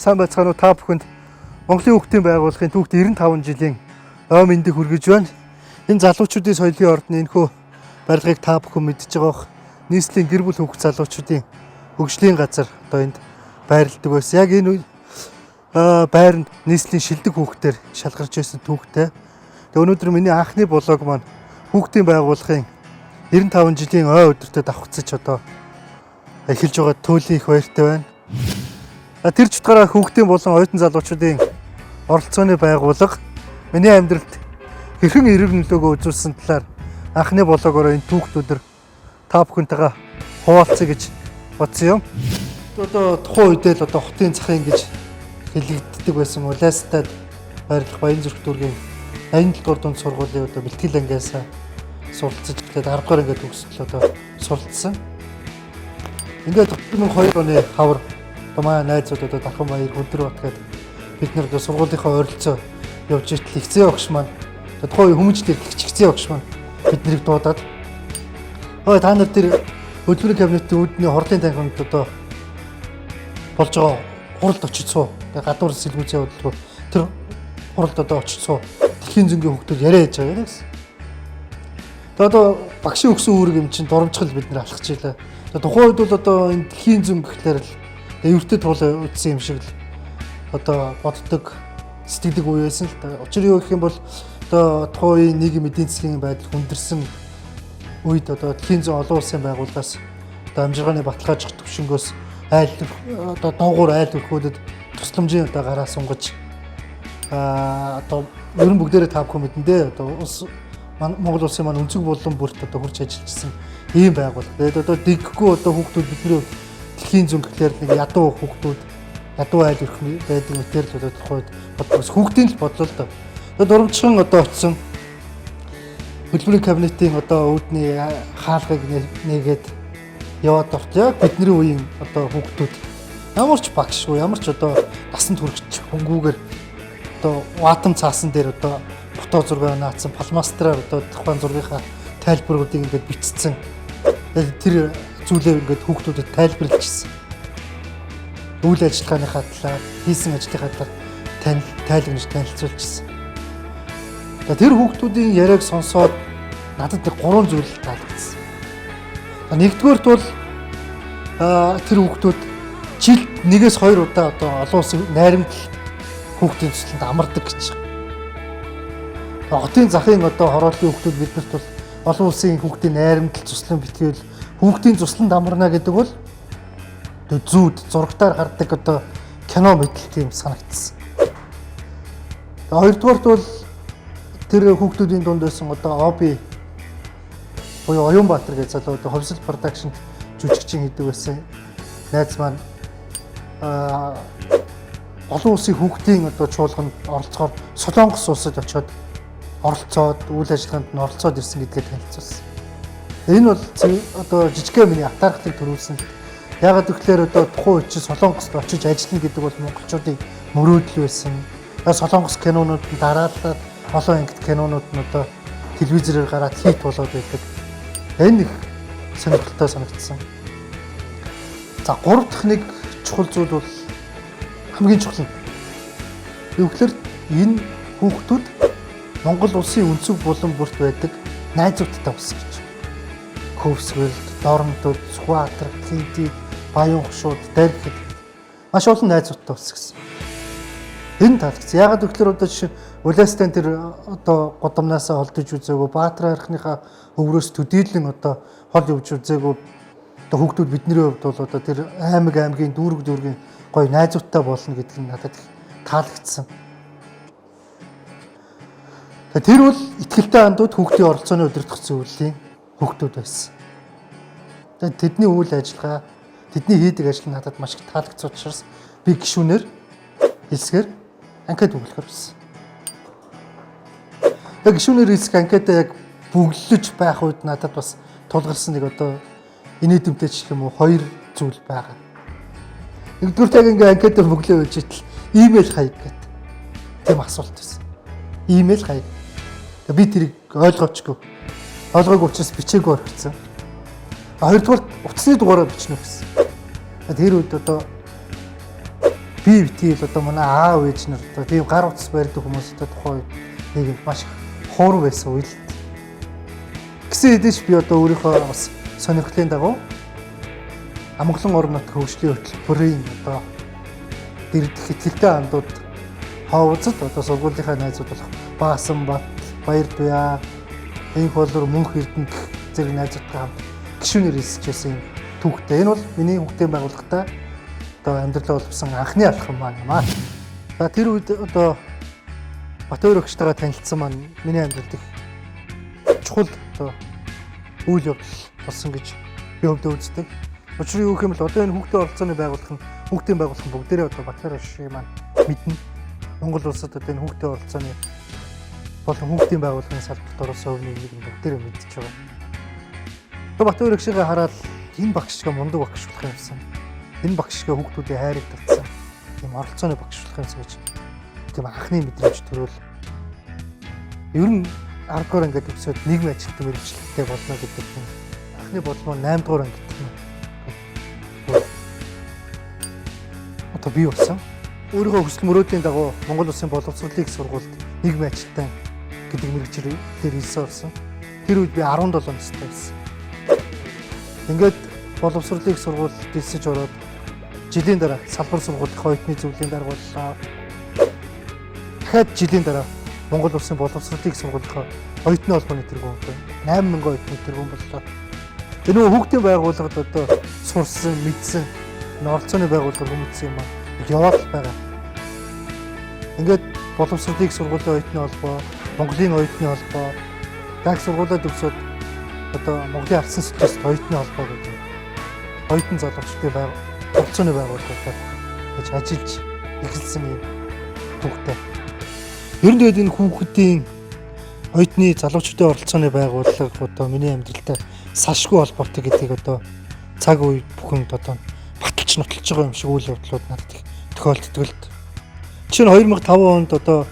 Сайн байцгаана уу, та бүхэнд Монголын хүүхдийн байгууллагын түүхт 95 жилийн ой мэндийг хүргэж байна. Энэ залуучуудын соёлын ордны энэхүү барилгыг та бүхэн мэдж байгаа бох. Нийслэлийн гэр бүл хүүхд залуучуудын хөгжлийн газар одоо энд байрладаг байсан. Яг энэ байранд нийслэлийн шилдэг хүүхдээр шалгарч байсан түүхтэй. Тэгээ өнөөдөр миний анхны блог маань хүүхдийн байгууллагын 95 жилийн ой өдөртөө давхцаж одоо эхэлж байгаа туйлын их баяртай байна. Тэр ч утгаараа хүүхдийн болон оюутан залуучуудын оролцооны байгууллага миний амьдралд хэрхэн эерэг нөлөөгөө үзүүлсэн талаар анхны блогоороо энэ түүхт өдөр та бүхэнтэйгээ хуваалцъя гэж бодсон юм. Одоо тухайн үедээ л одоо хотын захын гэж хэлэгддэг байсан Улаастад байрлах Баянзүрх дүүргийн 87 дугаар дунд сургуулийн одоо бэлтгэл ангиас суралцаж эхлээд 10 дугаар ангиад төгсөлтөл одоо суралцсан. Ингээд 2002 оны хавар одоо манай найзууд одоо Дархан Баяр, Хүндэр бат гээд бид нар одоо сургуулийнхаа ойролцоо явж итэл ихзээ огш маань одоо тухайн үеийн хүмүүжил эрхлэгч ихзээ огш маань биднийг дуудаад ой та нар тэр хөдөлмөрийн кабинетийн үүдний хурлын танхимд одоо болж байгаа хуралд очиж суу. Тэгээ гадуур сэлгүүцээ явуулдаггүй тэр хуралд одоо очиж суу. Дэлхийн зөнгийн хүүхдүүд яриа хийж байгаа гэсэн. Тэгээ одоо багшийн өгсөн үүрэг юм чинь дурамчхал бид нэр алхаж ийлээ. Тэгээ тухайн үед бол одоо энэ дэлхийн зөн гэхлээр л тэгээ евртэй туулаа үтсэн юм шиг л одоо боддог, сэтгэдэг үе байсан л та. Учир юу гэх юм бол одоо тухайн үеийн нийгэм эдийн засгийн байдал хүндэрсэн үед одоо дэлхийн зөн олон улсын байгууллагаас одоо амжиргааны баталгаажих төвшөнгөөс айл одоо доогуур айл өрхүүдэд тусламжийн одоо гараа сунгаж одоо ер нь бүгдээрээ та бүхэн мэдэн дээ одоо улс Монгол улсын маань өнцөг булан бүрт одоо хурж ажиллажсэн ийм байгууллага. Тэгээд одоо дэггүй одоо хүүхдүүд бидний хувьд дэлхийн зөн гэхлээр нэг ядуу хүүхдүүд ядуу айл өрх байдаг мэтэр л одоо тухайд бодлоо. Хүүхдийн л бодлоо л доо. Тэгээд дурамчхан одоо очисон хөдөлмөрийн кабинетийн одоо үүдний хаалгыг нээгээд яваад орт яг бидний үеийн одоо хүүхдүүд ямар ч багшгүй ямар ч одоо насанд хүрэгч хөнгүүгээр одоо ватам цаасан дээр одоо фото зураг наацсан пластмасстраар одоо тухайн зургийнхаа тайлбаруудыг ингээд бичсэн. Тэр зүйлээ ингээд хүүхдүүдэд тайлбарлажсэн. Үйл ажиллагааныхаа талаар, хийсэн ажлынхаа талаар танил тайлбарлаж танилцуулжсэн. Тэр хүүхдүүдийн яриаг сонсоод надад нэг гурван зүйл таалагдсан. Нэгдүгээрт бол тэр хүүхдүүд жилд нэгээс хоёр удаа одоо олон улсын найрамдал хүүхдийн төслөнд амардаг гэж. Хотын захын одоо хорооллын хүүхдүүд биднэрт бол олон улсын хүүхдийн найрамдал цуслан битгийл хүүхдийн цусланд амарна гэдэг бол зүүд зурагтаар гардаг одоо кино мэтэл тийм санагдсан. Хоёрдугаарт бол тэр хүүхдүүдийн дунд байсан одоо Оби буюу Оюунбаатар гэж залуу одоо Ховсол продакшнд жүжигчин хийдэг байсан найз маань олон улсын хүүхдийн одоо чуулганд оролцохоор Солонгос улсад очиод оролцоод үйл ажиллагаанд нь оролцоод ирсэн гэдгээ танилцуулсан. Энэ бол одоо жижигхэн миний атаархлыг төрүүлсэн. Яагаад гэвэл одоо тухайн үед чинь Солонгост очиж ажиллана гэдэг бол монголчуудын мөрөөдөл байсан. Солонгос кинонууд нь дараалал олон ангит кинонууд нь одоо телевизээр гараад хит болоод байдаг. Энэ их сонирхолтой санагдсан. За гурав дахь нэг чухал зүйл бол хамгийн чухал нь. Юу гэхээр энэ хүүхдүүд Монгол улсын өнцөг булан бүрт байдаг найзуудтай болсон гэж. Хөвсгөлд, Дормдод, Сүхбаатар, Тинтид, Баян хушууд, Дархид маш олон найзуудтай болсон гэсэн. Энэ таалагдсан. Яагаад гэвэл одоо жишээ Улаастан тэр одоо гудамнаасаа холдож үзээгүй, Баатар архиныхаа өврөөс төдийлөн одоо хол явж үзээгүй одоо хүүхдүүд бидний хувьд бол одоо тэр аймаг аймгийн дүүрэг дүүргийн гоё найзуудтай болно гэдэг нь надад их таалагдсан. Тэр бол итгэлтэй андууд хүүхдийн оролцооны удирдах зөвлөлийн хүүхдүүд байсан. Тэгээд тэдний үйл ажиллагаа, тэдний хийдэг ажил надад маш их таалагдсан учраас би гишүүнээр хэлсгээр анкет бөглөхөр болсон. Яг гишүүнээр хэлсэх анкетаа яг бөглөж байх үед надад бас тулгарсан нэг одоо инээдэмтэй ч гэх юм уу хоёр зүйл байгаа. Нэгдүгээр яг ингээ анкетаа бөглөө байж итэл имэйл хаяг гэдэг тийм асуулт байсан. Имэйл хаяг. Би тэрийг ойлгоочгүй. Ойлгоогүй учраас бичээгүй орхисон. Хоёрдугаар утасны дугаараа бичнэ гэсэн. Тэр үед одоо Би битгий л одоо манай аав ээж нар одоо тийм гар утас барьдаг хүмүүс одоо тухайн үед нийгэмд маш их ховор байсан үйл. Гэсэн хэдий ч би одоо өөрийнхөө бас сонирхлын дагуу Амгалан орон нутгийн хөгжлийн хөтөлбөрийн одоо дэрдэх итгэлтэй андууд ховцод одоо сургуулийнхаа найзууд болох Баасан Бат, Баярдуяа, Инх болор Мөнх Эрдэнэ гэх зэрэг найзуудтай хамт гишүүнээр элсэж байсан юм түүхтэй. Энэ бол миний хүүхдийн байгууллагатай одоо амьдралаа олбосон анхны алхам маань юм аа. За тэр үед одоо Батөр өгчтэйгээ танилцсан маань миний амьдралд их чухал одоо үйл явдал болсон гэж би өвдөө үздэг. Учир нь юу гэх юм бол одоо энэ хүүхдийн оролцооны байгууллага нь хүүхдийн байгууллага нь бүгдээрээ одоо Батөр өгчийг маань мэднэ. Монгол улсад одоо энэ хүүхдийн оролцооны болон хүүхдийн байгууллагын салбарт оролцсон хувь нийгмийг нь бүгдээрээ мэдчихэж байгаа. Одоо Батөр өгчийг хараад энэ багш шиг мундаг багш болох юмсан. Энэ багш шиг хүүхдүүдийн хайрыг татсан тийм оролцооны багш болох юмсан гэж тийм анхны мэдрэмж төрөөл. Ер нь 10 дугаар ангид төгсөөд нийгмийн ажилтан мэргэжилттэй болно гэдэг нь анхны бодлого 8 дугаар ангид нь одоо бий болсон. Өөрийнхөө хүсэл мөрөөдлийн дагуу Монгол Улсын боловсролын их сургуульд нийгмийн ажилтан гэдэг мэргэжлээр элсэн орсон. Тэр үед би 17 настай байсан. Ингээд боловсролын их сургуульд элсэж ороод жилийн дараа салбар сургуулийн оюутны зөвлөлийн дарга боллоо. Дахиад жилийн дараа Монгол Улсын боловсролын их сургуулийн оюутны холбооны тэргүүн 8000 оюутны тэргүүн боллоо. Тэр нөгөө хүүхдийн байгууллагад одоо сурсан, мэдсэн, оролцооны байгууллагаар хүмүүжсэн юм аа яваад л байгаа. Ингээд боловсролын их сургуулийн оюутны холбоо, Монголын оюутны холбоо, даг сургуулиуд төгсөөд одоо Монголын алсан сүлжээс оюутны холбоо гэдэг оюутан залуучдын оролцооны байгууллагаар гэж ажиллаж эхэлсэн юм түүхтэй. Ер нь тэгээд энэ хүүхдийн оюутны залуучдын оролцооны байгууллага одоо миний амьдралтай салшгүй холбоотой гэдгийг одоо цаг үе бүхэн одоо баталж нотолж байгаа юм шиг үйл явдлууд надад их тохиолддог л. Жишээ нь 2005 онд одоо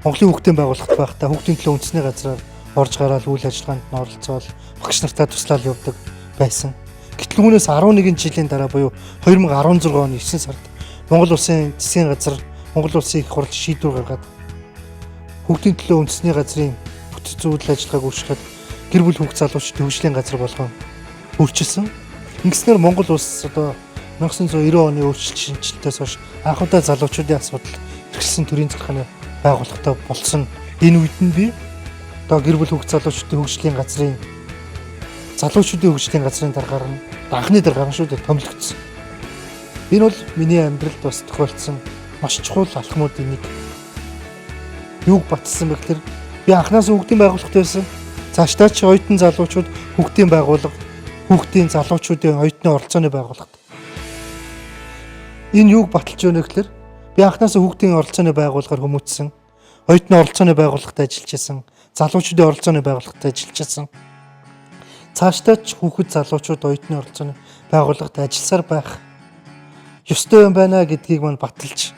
Монголын хүүхдийн байгууллагт байхдаа хүүхдийн төлөө үндэсний газраар орж гараад үйл ажиллагаанд нь оролцоол багш нартаа туслаад явдаг байсан. Гэтэл үүнээс 11 жилийн дараа буюу 2016 оны 9 сард Монгол Улсын засгийн газар Монгол Улсын их хурл шийдвэр гаргаад хүүхдийн төлөө үндэсний газрын бүтц үйл ажиллагааг өөрчлөхөд гэр бүл хүүхд залуучдын хөгжлийн газар болгон өөрчилсөн. Ингэснээр Монгол улс одоо 1990 оны өөрчлөлт шинэчлэлтээс хойш анх удаа залуучуудын асуудал эрхэлсэн төрийн захиргааны байгууллагатай болсон. Энэ үед нь би одоо гэр бүл хүүхд залуучдын хөгжлийн газрын залуучуудын хөгжлийн газрын даргаар нь анхны даргаар нь шүү дээ томилогдсон. Энэ бол миний амьдралд бас тохиолдсон маш чухал алхмуудын нэг. Юуг баталсан бэ гэхээр би анханаас хүүхдийн байгууллагт байсан. Цаашдаа ч оюутан залуучууд хүүхдийн байгууллага, хүүхдийн залуучуудын оюутны оролцооны байгууллагт. Энэ юуг баталж байна гэхээр би анханаас хүүхдийн оролцооны байгууллагаар хүмүүжсэн, оюутны оролцооны байгууллагт ажиллаж байсан, залуучуудын оролцооны байгууллагт ажиллаж байсан. Цаашдаа ч хүүхэд залуучууд оюутны оролцооны байгууллагт ажилласаар байх ёстой юм байна гэдгийг мань баталж,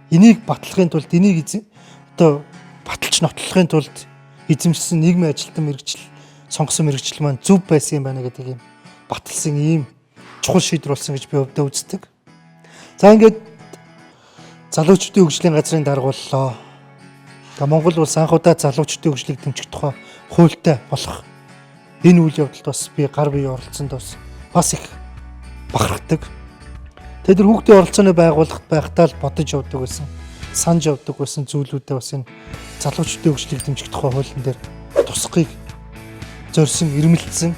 энийг батлахын тулд энийг одоо баталж нотлохын тулд эзэмшсэн нийгмийн ажилтан мэргэжил сонгосон мэргэжил маань зөв байсан юм байна гэдгийг юм баталсан ийм чухал шийдвэр болсон гэж би өвдөө үздэг. За ингээд залуучдын хөгжлийн газрын дарга боллоо. За Монгол улс анх удаа залуучдын хөгжлийг дэмжих тухай хуультай болох энэ үйл явдалд бас би гар бие оролцсонд бас их бахархдаг. Тэр хүүхдийн оролцооны байгууллагт байхдаа л бодож явдаг байсан, санаж явдаг байсан зүйлүүдээ бас энэ залуучдын хөгжлийг дэмжих тухай хуулийн дээр тусахыг зорьсон, ирмэлцсэн.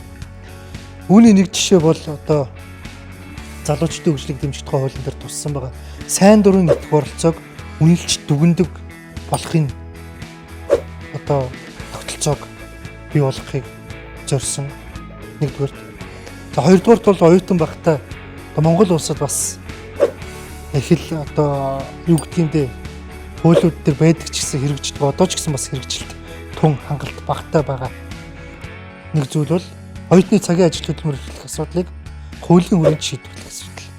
Үүний нэг жишээ бол одоо залуучдын хөгжлийг дэмжих тухай хуулийн дээр туссан байгаа. Сайн дурын итгэх оролцоог үнэлж дүгнэдэг болохын одоо тогтолцоог бий болгохыг зорьсон нэгдүгээр. За хоёрдугаарт бол оюутан байхдаа Монгол улсад бас их л одоо юу гэдэг юм бэ? Хуулиуд дээр байдаг ч гэсэн хэрэгждэг, одоо ч гэсэн бас хэрэгжилт тун хангалт багатай байгаа. Нэг зүйл бол оюутны цагийн ажил хөдөлмөр эрхлэх асуудлыг хуулийн хүрээнд шийдвэрлэх асуудал.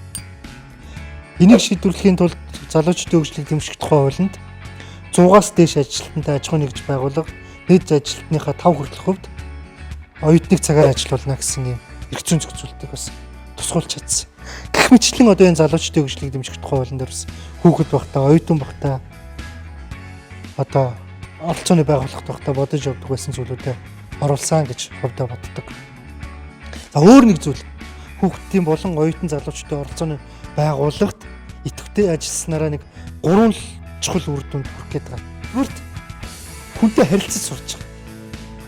Энийг шийдвэрлэхийн тулд залуучдын хөгжлийг дэмжих тухай хуулинд 100-аас дээш ажилтнтай аж ахуйн нэгж байгууллага нийт ажилтныхаа 5 хүртэлх хувьд оюутныг цагаар ажилуулна гэсэн юм эрх зүйн зохицуултыг бас тусгуулж чадсан. Гэх мэтчлэн одоо энэ залуучдын хөгжлийг дэмжих тухай хуулийн дээр бас хүүхэд багтаа, оюутан багтаа одоо оролцооны байгууллагт багтаа бодож явдаг байсан зүйлүүдээ оруулсан гэж хувьдаа боддог. За өөр нэг зүйл хүүхдийн болон оюутан залуучдын оролцооны байгууллагт идэвхтэй ажилласнараа нэг гурван чухал үр дүнд хүрэх гээд байгаа. Нэгдүгээрт хүнтэй харилцаж сурч байгаа.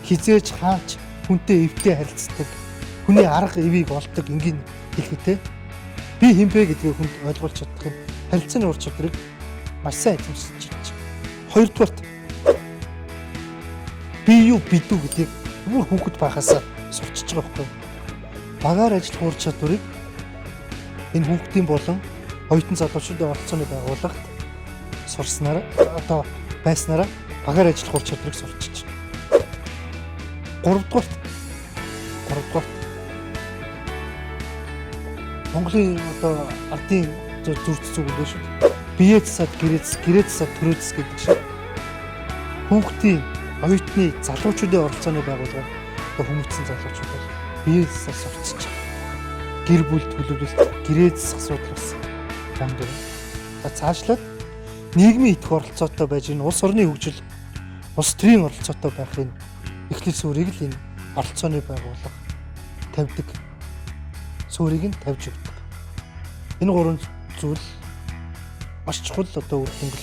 Хизээж хаач хүнтэй эвтэй харилцдаг. Хүний арга эвийг олдог энгийн хэлэхдээ би хэн бэ гэдгийг хүнд ойлгуулж чадах юм харилцааны ур чадварыг маш сайн эзэмшиж чадж байгаа. Хоёрдугаарт би юу бидүү гэдгийг бүр хүүхэд байхасаа сурчиж байгаа байхгүй. Багаар ажиллах ур чадварыг энэ хүүхдийн болон оюутан залуучуудын оролцооны байгууллагт сурснаар одоо байснараа багаар ажиллах ур чадварыг сурчиж байна. Гуравдугаарт Монголын одоо ардын зүрх зүг үг шүү дээ. Бие засаад гэрээ гэрээ засаад төрөө гэдэг шиг хүүхдийн оюутны залуучуудын оролцооны байгууллагаар одоо хүмүүцсэн залуучууд бол бие засаад сурчиж байгаа. Гэр бүл төлөвлөлт, гэрээ засах асуудал бас өндөр. За цаашлаад нийгмийн идэвх оролцоотой байж энэ улс орны хөгжил, улс төрийн оролцоотой байх энэ эхлэл суурийг л энэ оролцооны байгууллага тавьдаг. Суурийг нь тавьж өгдөг. Энэ гурван зүйл маш чухал одоо үр дүнг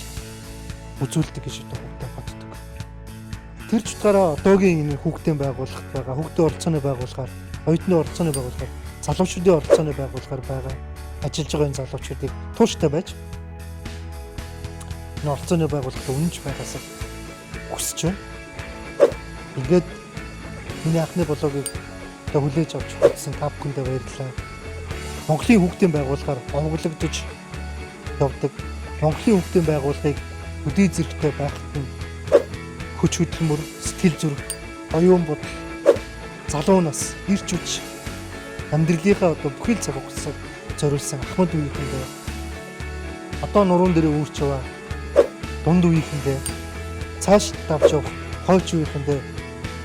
үзүүлдэг гэж одоо хувьдаа боддог. Тэр ч утгаараа одоогийн энэ хүүхдийн байгууллагт байгаа, хүүхдийн оролцооны байгууллагаар, оюутны оролцооны байгууллагаар, залуучуудын оролцооны байгууллагаар байгаа ажиллаж байгаа энэ залуучуудыг тууштай байж энэ оролцооны байгууллагт үнэнч байгаасаа хүсэж байна. Ингээд миний анхны блогийг одоо хүлээж авч үзсэн та бүхэндээ баярлалаа. Монголын хүүхдийн байгууллагаар овоглогдож явдаг. Монголын хүүхдийн байгууллагыг өдий зэрэгтэй байхад нь хүч хөдөлмөр, сэтгэл зүрх, оюун бодол, залуу нас, эрч хүч амьдралынхаа одоо бүхэл цаг хугацааг зориулсан ахмад үеийнхэндээ одоо нуруунд дээрээ үүрч яваа дунд үеийнхэндээ цааш давж явах хойч үеийнхэндээ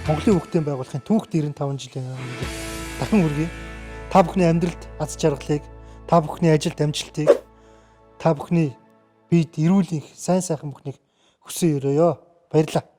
Монголын хүүхдийн байгууллагын түүхт 95 жилийн өмнө дахин хүргэе. Та бүхний амьдралд аз жаргалыг, та бүхний ажилд амжилтыг, та бүхний биед эрүүл энх, сайн сайхан бүхнийг хүсэн өрөөё. Баярлалаа.